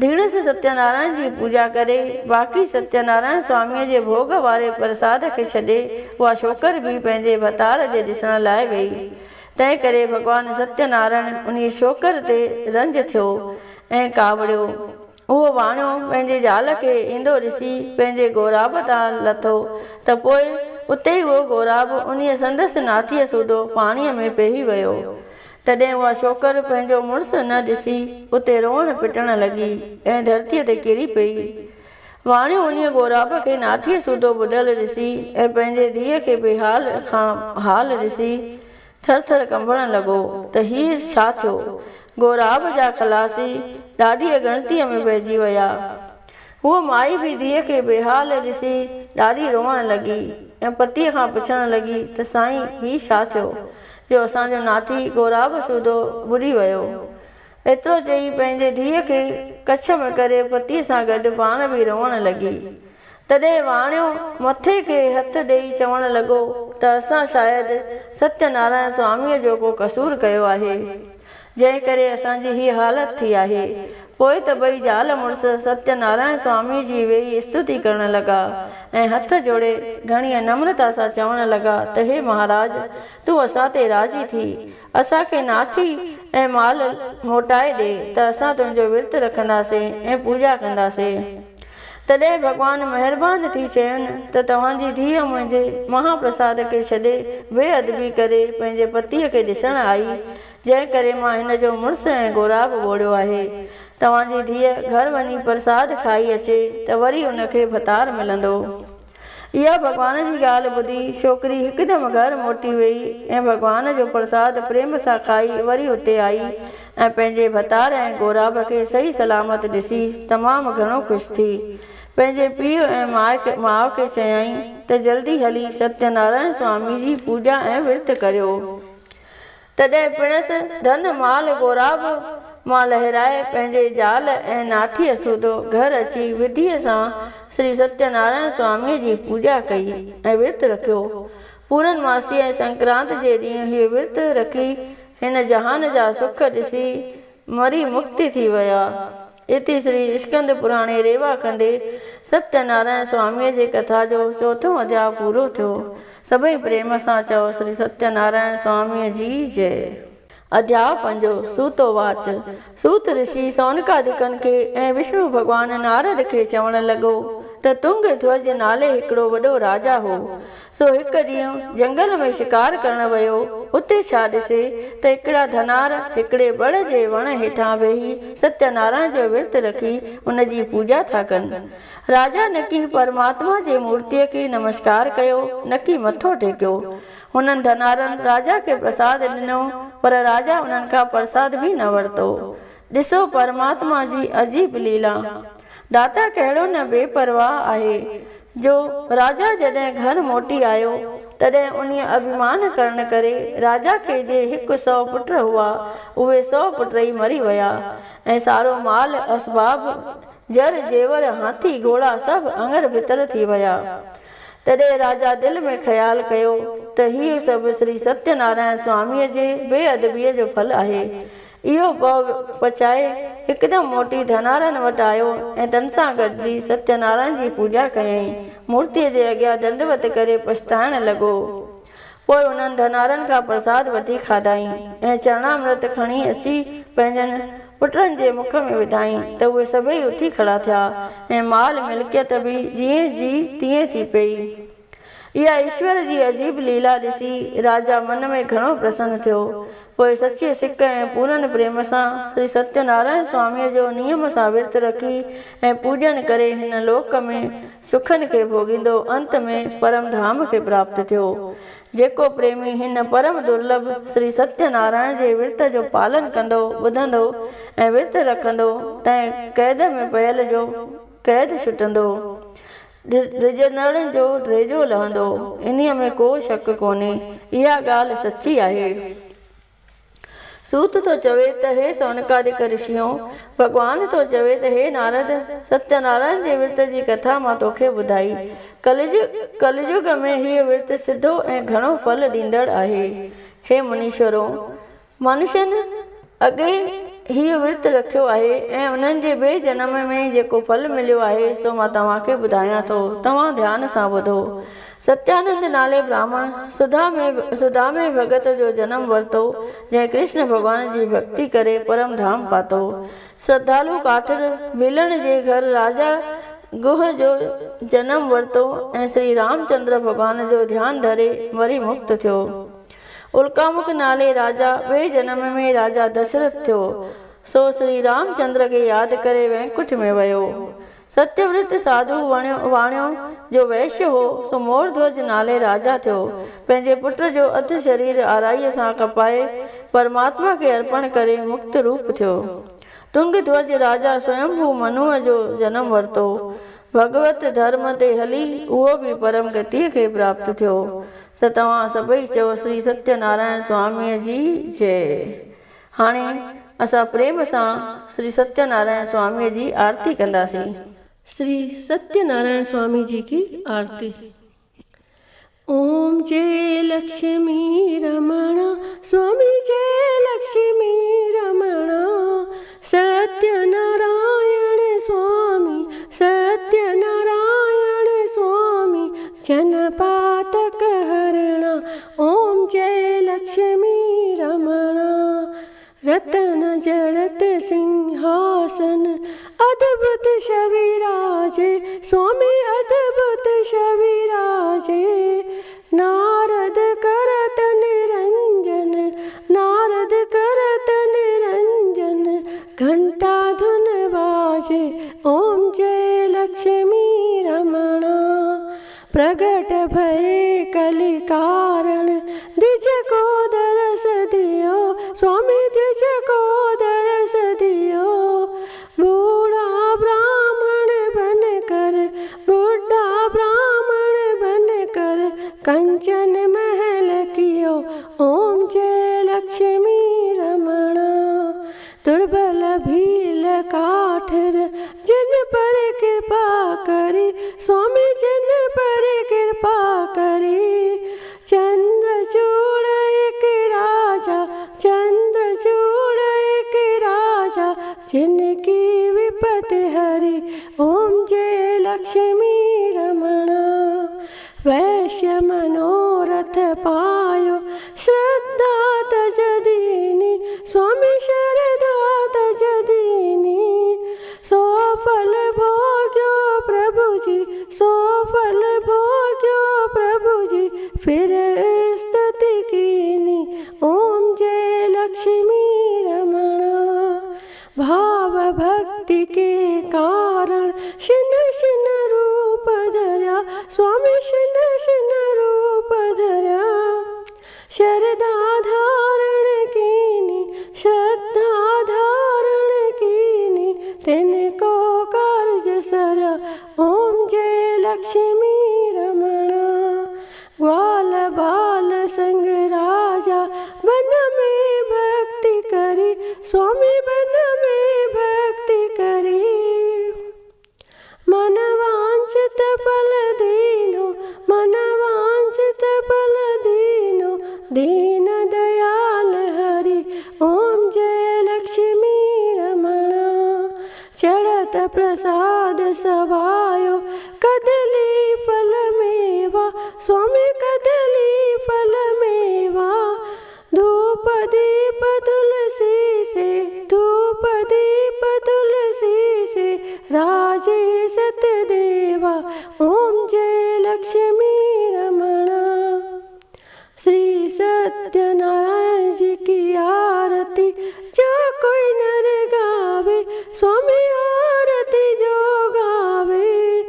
ڌيڻس ستينارائڻ جي پوڄا ڪري، باقي ستينارائڻ سواميء جي ڀوڳ واري پرساد کي ڇڏي، اها ڇوڪر به پنهنجي ڀتار جي ڏسڻ لاء ويئي. تنهن ڪري ڀڳوان ستينارائڻ انهيء ڇوڪر تي رنج ٿيو ۽ ڪاوڙيو. اهو واڻيو پنهنجي زال کي ايندو ڏسي پنهنجي غوراب تان لٿو ته پوء اتي ئي اهو غوراب انهيء سندس ناٺيء سوڌو پاڻيء ۾ پيهي ويو. تڏهن اها ڇوڪر پنهنجو مڙس نه ڏسي اتي روئڻ پٽڻ لڳي ۽ ڌرتيء تي ڪري پيئي. واڻيو انهيء غوراب کي ناٺيء سوڌو ٻڏل ڏسي ۽ پنهنجي ڌيء کي بيحال کان حال ڏسي ٿر ٿر ڪنبڻ لڳو ته هيء ڇا ٿيو؟ غوراب جا خلاصي ڏاڍيء ڳڻتيء ۾ پئجي ويا. هوء مائي به ڌيء کي بيحال ڏسي ڏاڍي روئڻ لڳي ۽ پتيء کان پڇڻ لڳي ته سائين هي ڇا ٿيو جو اسان جو ناٺي غوراب سوڌو ٻڏي ويو. ايترو چئي پنهنجي ڌيء کي ڪڇ ۾ ڪري پتيء سان گڏ پاڻ به روئڻ لڳي. تڏهن واڻيو مٿي کي هٿ ڏيئي چوڻ لڳو ته اسان شايد ستيه نارائڻ سواميء جو ڪو قصور ڪيو آهي، جنهن ڪري اسان جي هيء حالت ٿي آهي. پوء ته ٻئي زال مڙس ستيه نارائڻ سواميء جي ويهي استتي ڪرڻ لڳا ۽ هٿ جوڙي گهڻيء نمرتا سان چوڻ لڳا ته هي مهاراج! تون اسان تي راضي ٿي، اسان کي ناٺي ۽ مال موٽائي ڏي ته اسان تنهنجو ورت رکنداسين ۽ پوڄا ڪنداسين. تڏهن ڀڳوان مهربان ٿي چين ته توهان جي ڌيء منهنجي مها پرساد کي ڇڏي بي ادبي ڪري پنهنجي پتيء کي ڏسڻ آئي، جنهن ڪري مان هن جو مڙس ۽ غوراب ٻوڙيو آهي. توهان جي ڌيء گهر وڃي پرساد کائي اچي ته وري ان کي ڀتار ملندو. اها ڀڳوان جي ڳالهه ٻڌي ڇوڪري هڪدم گهر موٽي ويئي ۽ ڀڳوان جو پرساد پريم سان کائي وري اتي آئي ۽ پنهنجي ڀتار ۽ گوراب کي صحيح سلامت ڏسي تمام گهڻو خوش ٿي. پنهنجي پيء ۽ ماء کي چيائين ته جلدي هلي ستيه نارائڻ سوامي جي پوڄا ۽ ورت ڪريو. تڏهن پڻس ڌن مال غوراب مان لهرائي پنهنجي زال ۽ ناٺيء سوڌو گهر اچي وڌيء سان شري ستيه نارائڻ سواميء جي پوڄا ڪئي ۽ ورت رکيو. پورن ماسيء ۽ سنڪرانت جي ڏينهن هيء ورت رکي هن جهان جا سک ڏسي مري مڪتي ٿي ويا. اتي شري اسڪند پراڻي ريوا کنڊي ستيه نارائڻ سواميء جي ڪٿا جو چوٿون اڌياء پورو ٿيو. سڀئي پريم سان چئو شري ستيه نارائڻ سواميء جي جئي. اڌياء پنجون، سوت واچ. سوت رشي سونڪادڪن کي ۽ وشنو ڀڳوان نارد کي چوڻ لڳو ته تنگ ڌوج نالي هڪڙو وڏو راجا هو. سو هڪ ڏينهن جنگل ۾ شڪار ڪرڻ ويو. اتي ڇا ڏسي ته هڪڙا ڌنار هڪڙي بڙ جي وڻ هيٺان ويهي ستيه نارائڻ جو ورت رکي ان جي پوڄا ٿا ڪن. راجا نڪي پرماتما جي مورتيء کي نمسڪار ڪيو، نڪي مٿو ٽيڪيو. هنن ڌنارن راجا کي پرساد ڏنو، پر راجا انهن کان پرساد به نه ورتو. ڏسو پرماتما جي عجيب ليلا! داتا ڪهڙو نه بي پرواهه آهي، جو راجا جڏهن گهر موٽي آيو، تڏهن انهيء اڀيمان ڪرڻ ڪري راجا کي جي هڪ سئو پٽ هئا، اهي سئو پٽ ئي مري ويا ۽ سارو مال اسباب، زر، زيور، هاٿي، گهوڙا سڀ اڱر ڀتر ٿي ويا. تڏهن راجا دل ۾ خيال ڪيو ته هيء سڀ شري ستيه نارائڻ سواميء جي بي ادبيء جو ڦل آهي. اهو پؤ پچائي هڪدم موٽي ڌنارن وٽ آيو ۽ تن سان گڏجي ستيه نارائڻ جي پوڄا ڪيائين. مورتيء جي اڳيان ڏنڊوت ڪري پڇتائڻ لڳو. پوء انهن ڌنارن کان پرساد وٺي کاڌائين ۽ چرڻامرت کڻي اچي پنهنجن پٽن جي مک ۾ وڌائين ته اهي سڀئي اٿي کڙا ٿيا ۽ مال ملڪيت به جيئن جي تيئن ٿي پيئي. اها ايشور جي عجيب ليلا ڏسي راجا من ۾ گهڻو پرسن ٿيو. پوء سچيء سڪ ۽ پورن پريم سان شري ستيه نارائڻ سواميء جو نيم سان ورت رکي ۽ پوڄن ڪري هن لوڪ ۾ سکن کي ڀوڳيندو انت ۾ پرم ڌام کي پراپت ٿيو. جيڪو پريمي هن پرم درلڀ شري ستيه نارائڻ جي ورت جو پالن ڪندو، ٻڌندو ۽ ورت رکندو، تنهن قيد ۾ پيل جو قيد ڇٽندو، ڊڄندڙن جو ڊيڄو لهندو، انهيء ۾ ڪو شڪ ڪونهي، اها ڳالهه سچي آهي. سوت ٿو چوي ته هي سونڪادڪ رشيو! ڀڳوان ٿو چوي ته هي نارد! ستيه نارائڻ جي ورت جي ڪٿا مان توکي ٻڌائي. ڪلجگ ۾ هيء ورت سڌو ۽ گهڻو ڦل ڏيندڙ آهي. هي منيشورو! منشين اڳي هيء ورت رکيو آهي ۽ انهن جي ٻئي جنم ۾ جيڪو ڦل مليو آهي، سو مان توهان کي ٻڌايان ٿو. توهان ڌيان سان ٻڌو. ستيانند نالي براهمڻ سدامي ڀڳت جو جنم ورتو، جنهن ڪرشن ڀڳوان جي ڀڳتي ڪري پرم ڌام پاتو. شرڌالو ڪاٺر ڀيلڻ جي گهر راجا گوهه جو جنم ورتو ۽ شري رامچندر ڀڳوان جو ڌيان ڌري مري مڪت ٿيو. الڪامک نالي راجا ٻئي جنم ۾ راجا دشرٿ ٿيو، سو شري رامچندر کي ياد ڪري وينڪٺ ۾ ويو. ستيورت ساڌو واڻيو جو وئشيه هو، سو مورڌوج نالي راجا ٿيو. پنهنجي پٽ جو اڌ شرير آرائيء سان ڪپائي، پرماتما کي ارپڻ ڪري مڪت روپ ٿيو. تنگ ڌوج راجا سويمڀو منوء جو جنم ورتو. ڀڳوت ڌرم تي هلي اهو به پرم گتيء کي پراپت ٿيو. ته توهان سڀئي چئو شري ستيه نارائڻ سواميء جي جئه. هاڻي اسان پريم سان شري ستيه نارائڻ سواميء جي آرتي ڪنداسين. شري ستيه نارائڻ سوامي جي ڪي آرتي. اوم جي لڪشمي رمڻا سوامي جي لڪشمي رمڻا ستيه نارائڻ سوامي ستيه نارائڻ سوامي جن پاتڪ هرڻا اوم جئي لڪشمي رمڻا رتن جڙت سنگهاسن ادڀت ڇوي راجي سوامي ادڀت ڇوي راجي نارد کرت نرنجن نارد کرت نرنجن گهنٽا ڌن باجي اوم جئي لڪشمي رمڻا پرگٽ ڀئي ڪلي ڪارڻ دج ڪو درس ديو سوامي دج ڪو درس ديو ٻوڙا براهمڻ بن ڪر ٻڍا براهمڻ بن ڪر ڪنچن محل ڪيو اوم جئي لڪشمي رمڻا دربل ڀيل ڪاٺر جن پر ڪرپا ڪري سوامي جن پر ڪرپا ڪري چندر چوڙ هڪ راجا چندر چوڙ هڪ راجا جن ڪي وپت هري اوم جي لڪشمي رمڻا ويشيه منورٿ پايو شرڌا تج ديني سوامي شرڌا تج ديني سو ڦل ڀوڳيو پرڀو جي سو ڦل ڀوڳيو پرڀو جي ڦر استتي ڪيني اوم جي لڪشمي رمڻا ڀاو ڀڳتي ڪي ڪارڻ شن شن روپ ڌريا سوامي شن شن روپ ڌريا شرڌا ڌارڻ ڪيني شرڌا ڌارڻ ڪيني تن ڪو ڪارج سريا اوم جي لڪشمي رمڻا گوال بال سنگ راجا بن ۾ ڀڳتي ڪري سوامي بن ۾ ڀڳتي ڪري من وانڇت ڦل دينو من وانڇت ڦل دينو دين ديال هري اوم جي لڪشمي رمڻا چڙهت پرساد سوايو ڪدلي ڦل ميوا سوامي ڪدلي ڦل ستيه نارائڻ جي ڪي آرتي جو ڪوئي نر گاوي، سوامي آرتي جو گاوي،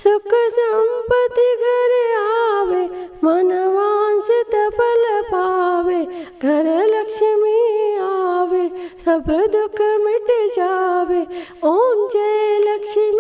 سک سمپتي گهر آوي، من وانڇت ڦل پاوي، گهر لڪشمي آوي، سڀ دک مٽ جاوي. اوم جئي لڪشمي.